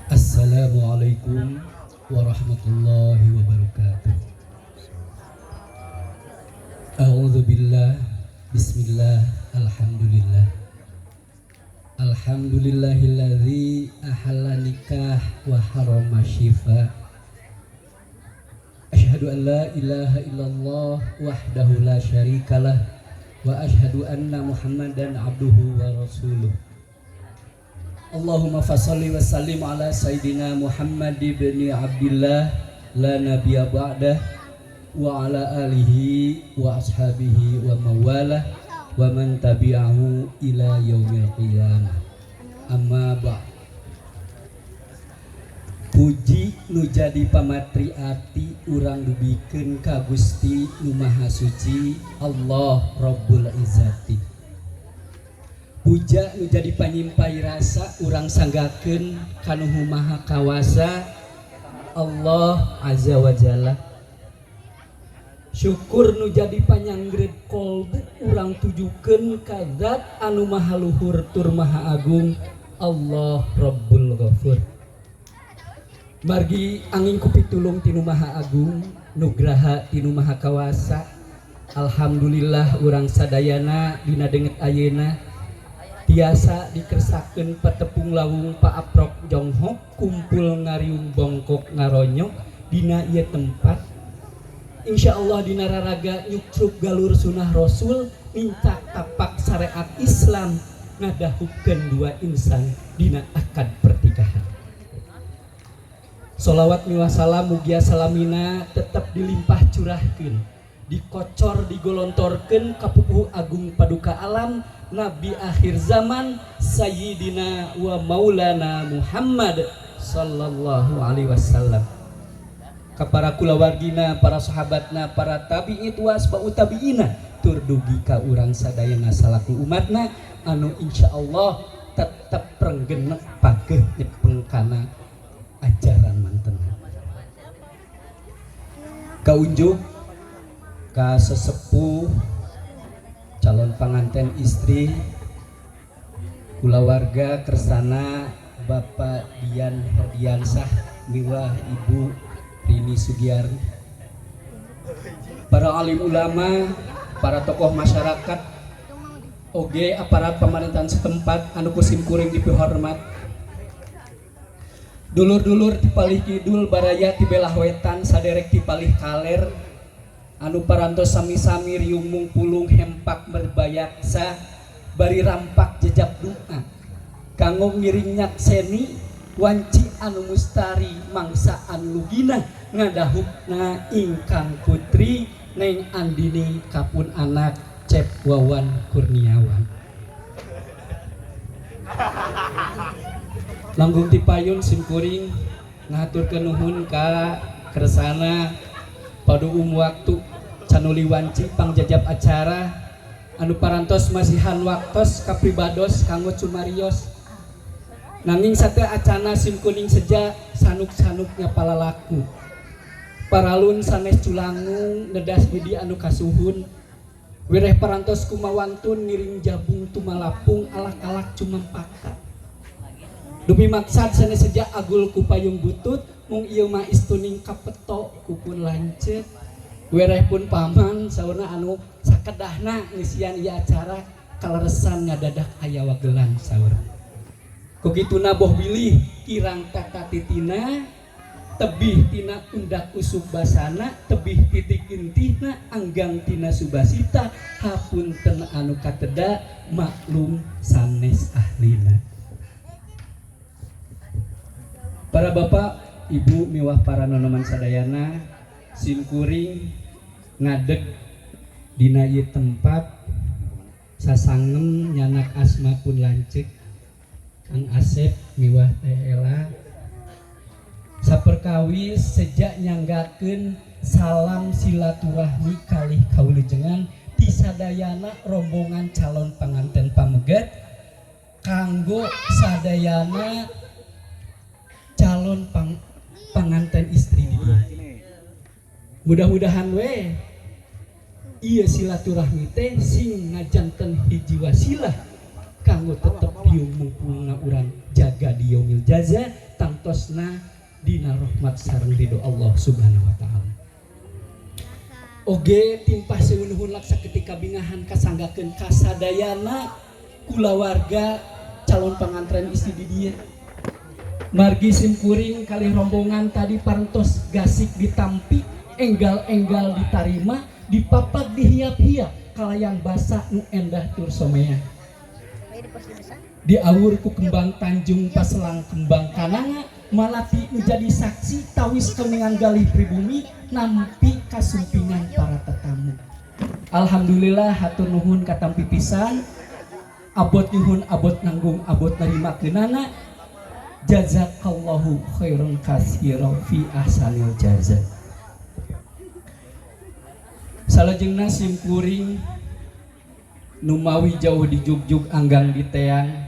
Assalamualaikum warahmatullahi wabarakatuh. A'udzu billah, bismillah, alhamdulillah. Alhamdulillahilladzi ahalla nikah wa harrama syifa. Asyhadu an la ilaha illallah wahdahu la syarikalah wa asyhadu anna Muhammadan abduhu wa rasuluh. Allahumma fashalli wa sallim ala sayyidina Muhammad ibni Abdillah la nabiyya ba'dah wa ala alihi wa ashabihi wa mawalah wa man tabi'ahu ila yaumil qiyamah. Amma ba'd. Puji nu jadi pamatri ati urang dugikeun ka Gusti nu Maha Suci Allah Rabbul Izzati. Puja nu jadi panyimpai rasa urang sanggakeun ka Nu Maha Kawasa Allah Azza wa Jalla. Syukur nu jadi panyanggred kolbu urang tujukeun ka Zat anu Maha Luhur tur Maha Agung Allah Rabbul Ghafur. Margi anging ku pitulung ti Nu Maha Agung, nugraha ti Nu Maha Kawasa, alhamdulillah urang sadayana dina denget ayeuna tiasa dikersakeun patepung lawung paaprok jonghok, kumpul ngariung bongkok ngaronyok dina ieu tempat. Insya Allah dina raraga nyukcruk galur sunah Rasul, nincak tapak syariat Islam, ngadahupkeun dua insan dina akad pernikahan. Solawat miwah salam mugia salamina tetap dilimpah curahkeun, dikocor digolontorkeun ka pupuhu agung paduka alam, Nabi akhir zaman, Sayyidina wa Maulana Muhammad sallallahu alaihi wasallam, ka para kulawargina, para sahabatna, para tabi'in wa asba'u tabi'ina, tur dugi ka urang sadayana salaku umatna anu insyaallah tetep renggenek pageh nyepeng kana ajaran mantena. Kaunjuk ka sesepuh calon panganten istri, kulawarga kersana Bapak Dian Herdiansah miwah Ibu Rini Sugiarni, para alim ulama, para tokoh masyarakat, oge aparat pemerintahan setempat anu ku sim kuring dipihormat, dulur-dulur ti palih kidul, baraya ti belah wetan, saderek ti palih kaler anu parantos sami-sami riung mungpulung hempak merbayaksa bari rampak jejak doa kanggo ngiring nyakseni wanci anu mustari mangsa anu lugina ngadahupna ingkang putri Neng Andini kapun anak Cep Wawan Kurniawan. Langkung ti payun simkuring ngahaturkeun nuhun ka kersana paduum waktu canuli wanci pangjajab acara anu parantos masihan waktos kapribados kanggo cumarios. Nanging sate acana simkuring seja sanuk-sanuknya palalaku paralun sanes culangung nedas budi anu kasuhun wireh parantos kumawantun ngiring jabung tumalapung alak-alak cumampaka demi maksad sanes seja agul ku payung butut, mung ieu mah istuning kapeto kupun lanceuk wereh pun paman saurna anu sakedahna ngisian ieu acara kaleresan ngadadak aya wagelan saur. Ku kituna boh bilih kirang tata titina, tebih tina undak usuk basana, tebih titik intihna anggang tina subasita. Hapunten anu kateda, maklum sanes ahlina. Para bapak ibu miwah para nonoman sadayana, simkuring ngadeg dina ieu tempat sasangem nyanak asma pun lanceuk Kang Asep miwah Teh Ela. Saperkawis sejak nyanggakeun salam silaturahmi kalih kaulijengan ti sadayana rombongan calon panganten pameget kanggo sadayana calon panganten istri di dieu. Mudah-mudahan we ieu silaturahmi teh sing ngajanten hiji wasilah Kanggo tetep riung mumpungna urang jaga di yaumil jaza, tangtosna dina rahmat sareng ridho Allah Subhanahu wa Taala. Oge timpah sewu nuhun laksa ketika bingahan kasanggakeun kasadayana kulawarga calon pangantren istri di dieu. Margi simkuring kalih rombongan tadi parantos gasik ditampi, enggal-enggal ditarima, dipapag dihiap-hiap kalayan basa nu endah tur somea. Diawur ku kembang Tanjung paselang kembang kananga, malati nu jadi saksi tawis keningan galih pribumi nampi kasumpingan para tetamu. Alhamdulillah, hatur nuhun katampi pisan. Abot nyuhun, abot nanggung, abot nerima keunana. Jazakallahu khairan katsiran fi ahsanil jaza. Salajengna simkuring numawi jauh di jugjug anggang di teang.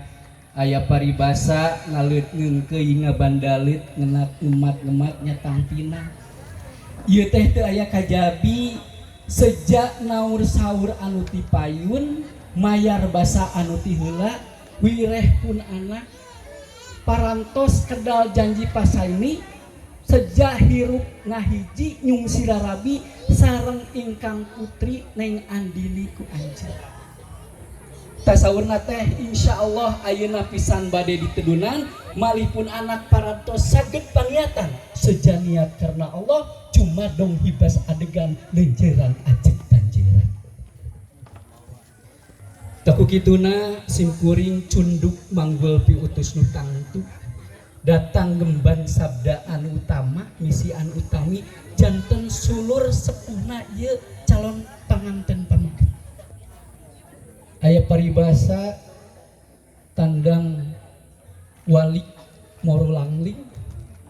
Aya paribasa ngaleut ngeungkeuy ngabandalit ngenak ngemat-ngemat nyatang pinang. Ieu teh teu aya kajabi sejak naur saur anu ti payun, mayar basa anu ti heula, wireh pun anak parantos kedal janji pasaini, sejak hirup ngahiji nyungsi rarabi sareng ingkang putri Neng Andini ku anjeun. Tasaurna teh insyaallah ayeuna pisan bade ditedunan. Malih pun anak parantos saged paniatan seja niat karena Allah, cuma dong hibas adegan lenjeran ajeg tanjeran. Tah ku kituna simkuring cunduk manggul piutus nu tangtu, datang gemban sabda anu utama, misi anu utami janten sulur sepuhna ieu calon panganten pameget. Aya paribasa tandang walik moro langling,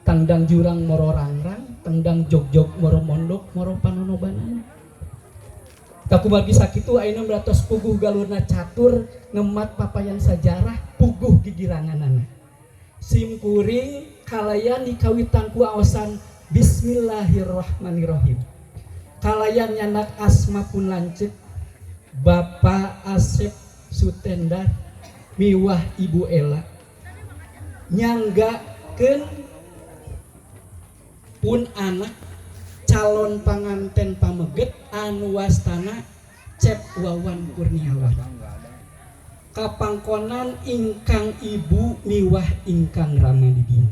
tandang jurang moro rangrang, tandang jogjog moro mondok moro panonobanan. Tah kumargi sakitu ayeuna meratos puguh galurna catur ngemat papayan sajarah puguh gigiranganana. Simkuring kalayan dikawitan ku aosan bismillahirrahmanirrahim. Kalayan nyandak asma pun lanceuk Bapak Asep Sutendar miwah Ibu Ela, nyanggakeun pun anak calon panganten pameget anu wastana Cep Wawan Kurniawan, kapangkonan ingkang ibu miwah ingkang rama di dieu.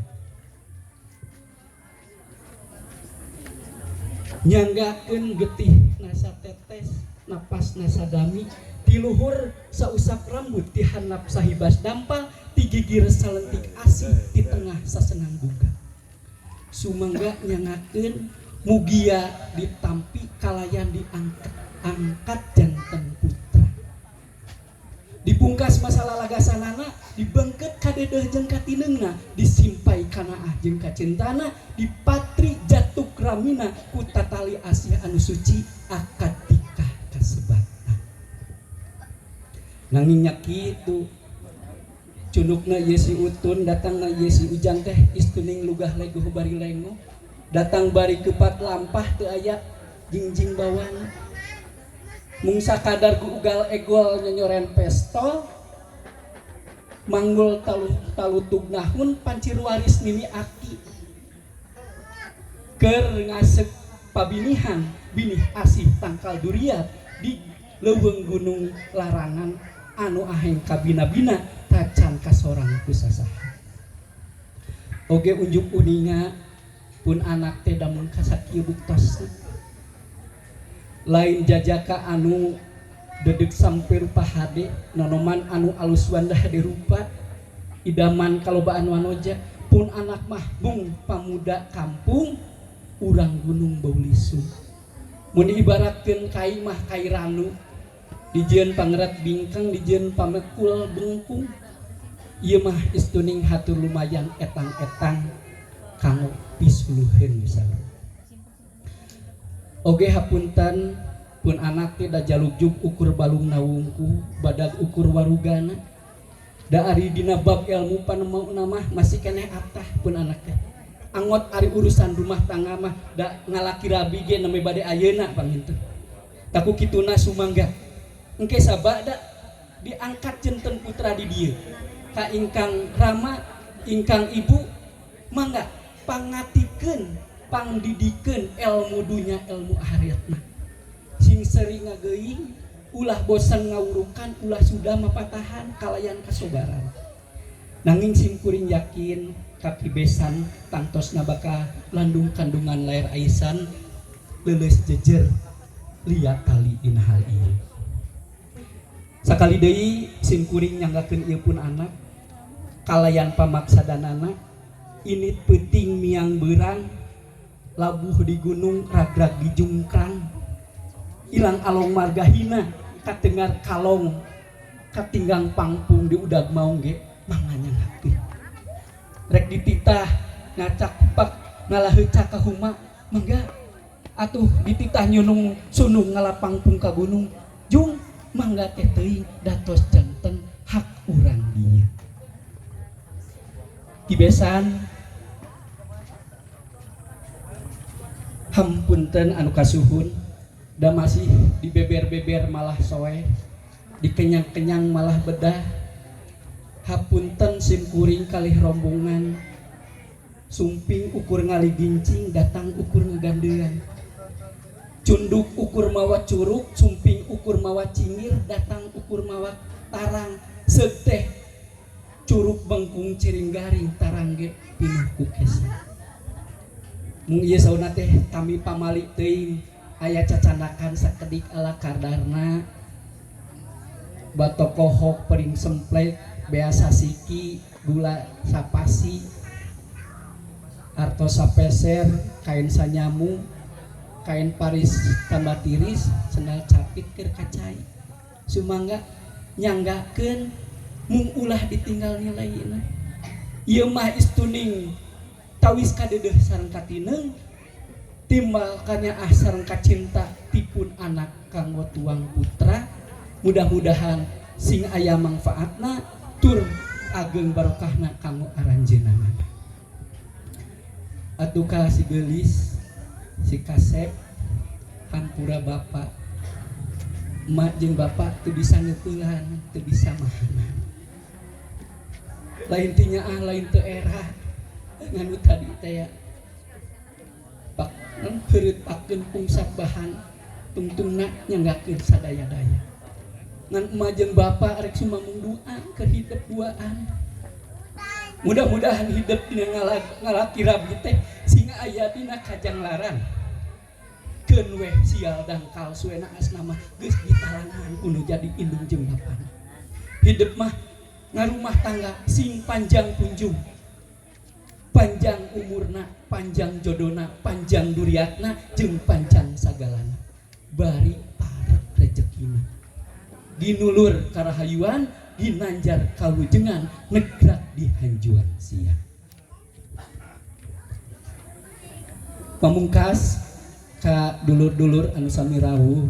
Nyanggakeun getih nasa tetes, napas nasa dami, ti luhur sausap rambut, ti handap sahibas dampal, ti gigir salentik asih, di tengah sasenang buga. Sumangga nyangakeun mugia ditampi kalayan diangkat angkat janten putra. Dipungkas masalah lagasanana, dibengket kadedeh jeung katineungna, disimpai kanaah jeung kacintana, dipatri jatuk ramina ku tatali asih anu suci akad nikah kasebatna. Nanging nya kitu cundukna ieu si Utun, datangna ieu si Ujang teh istuning lugah leguh bari lengo, datang bari kepat lampah teu aya jingjing bawana, mung sakadar ku ugal egol nyonyoren pestol manggul talu talutug nahun pancir waris nini aki keur ngasek pabinihan binih asih tangkal duriat di leuweung gunung larangan anu aheng kabina-bina tacan kasorang ku sasaha. Oge unjuk uninga pun anak teh damun kasakieu buktosna lain jajaka anu dedeg sampai rupa hade, nonoman anu alus wanda hade rupa idaman kalobaan wanoja. Pun anak mah bung pamuda kampung urang gunung bau lisung, mun diibaratkeun kai mah kai ranu, dijieun pangeret bingkeng, dijieun pamekul bengkung. Ieu mah istuning hatur lumayan etang-etang kanggo pisuluheun misalnya. Oge hapunten, pun anak teh da jalugjug ukur balungna wungku, badag ukur warugana. Da ari dina bab ilmu panemauna mah masih keneh atah pun anak teh. Angot ari urusan rumah tangga mah da ngalaki rabi ge nembe bade ayeuna panginten. Tah ku kituna sumangga engke sabada diangkat janten putra di dieu. Ka ingkang rama, ingkang ibu, mangga pangatikeun, pangdidikeun ilmu dunya, ilmu akhiratna. Sing sering ngageuing, ulah bosan ngawurukan, ulah sudah mapatahan kalayan kasobaran. Nanging sim kuring yakin kaki besan tangtosna bakal landung kandungan lahir aisan leuleus jejer liat tali dina hal ieu. Sakali deui sim kuring nyanggakeun ieu pun anak kalayan pamaksadanana init peuting miang beurang, labuh di gunung ragrag di jungkrang, ilang along marga hina katengar kalong katinggang pangpung di udag maung ge manganyanggakeun. Rek dititah ngacak pak ngalaheucak ka huma mangga, atuh dititah nyunung sunung ngalapangpung ka gunung jung mangga teh teuing datos janten hak urang dieu. Kibesan hampunten anu kasuhun, da masih dibeber-beber malah soeh, dikenyang-kenyang malah bedah. Hapunten sim kuring kalih rombongan sumping ukur ngaligincing, datang ukur ngegandean, cunduk ukur mawa curug, sumping ukur mawa cingir, datang ukur mawa tarang. Seuk teh curug bengkung ciring garing, tarang ge pinuh ku kesa. Mung ieu sauna teh kami pamali teuing aya cacandakan sakedik ala kadarna, batokohok pering semplek, beasa siki gula sapasi, artos sapeser, kain sanyamu, kain paris tambah tiris, sendal capit keur kacai. Sumangga nyanggakeun mung ulah ditinggal nilaina. Ieu mah istuning tawis kadeudeeh sareng katineng, timbal kanyaah sareng kacinta tipun anak kanggo tuang putra. Mudah-mudahan sing aya mangfaatna tur ageng barokahna kanggo aranjeunana. Atuh ka si geulis si kasep, hampura bapak, emak jeung bapak teu bisa ngeukelan, teu bisa mahanan. Lain ti nyaah, lain teu era nganu tadi teh ya. Pak heureut pakeun pungsak bahan tungtungna nyanggakeun sadaya-daya. Ngan emak jeung bapak rek sumamung doa keur hidep duaan. Mudah-mudahan hidep dina ngalaki rabi teh sing aya dina kajanglaran. Keun weh sial dangkal suena asna mah geus ditalangan kudu jadi indung jeung bapana. Hidep mah ngarumah tangga sing panjang punjung, panjang umurna, panjang jodona, panjang duriatna, jeung panjang sagalana. Bari parek rezekina. Ginulur karahayuan, ginanjar kalujengan, negrak di hanjuan sia. Pamungkas ka dulur-dulur anu sami rawuh,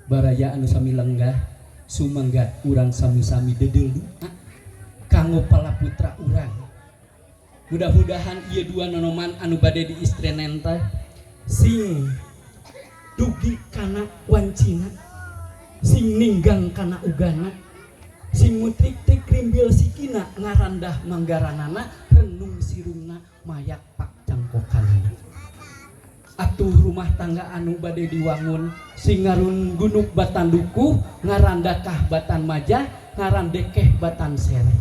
baraya anu sami lenggah, sumangga urang sami-sami dedeul doa kanggo palaputra urang. Mudah-mudahan ieu dua nonoman anu bade diistrenen teh sing dugi kana wancina, sing ninggang kana ugana, sing mutrik-trik rimbil sikina, ngarandah manggaranana, renung sirungna mayak pak cangkokanana. Atuh rumah tangga anu bade diwangun sing ngarun gunuk batan dukuh, ngarandakah batan majah, ngarandekeh batan sereh.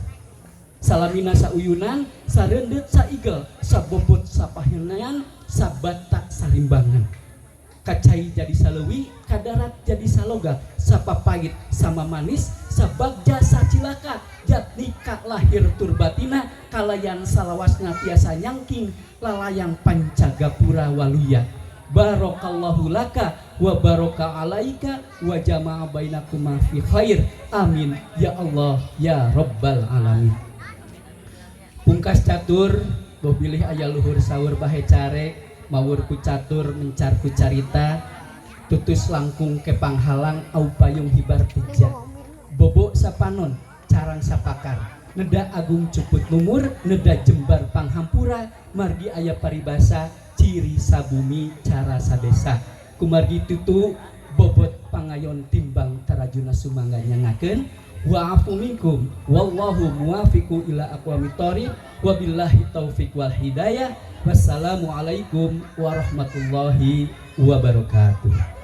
Salamina sauyunan, sareundeut saigel, sabobot sapahenean, sabatak sarimbangan. Kacai jadi saleuwi, kadarat jadi saloga, sapapait sama manis, sabagja sacilaka, jatnika lahir turbatina, kalayan salawasna tiasa nyangking, lalayang pancagapura waluya. Barakallahu laka wa baraka alaika wa jama'a bainakuma fi khair. Amin ya Allah ya rabbal alamin. Pungkas catur, boh bilih aya luhur sahur bahe carek, mawur ku catur mencar ku carita, tutus langkung kepanghalang au payung hibar teja. Bobo sapanon carang sapakar, neda agung cuput lumur, neda jembar panghampura, margi aya paribasa ciri sabumi cara sadesa. Kumargi tutu bobot pangayon timbang tarajuna sumangga nyangakeun. Wa afu minkum, wallahu muwafiqu ila aqwamit thoriq, wabillahi taufik wal hidayah. Wassalamualaikum warahmatullahi wabarakatuh.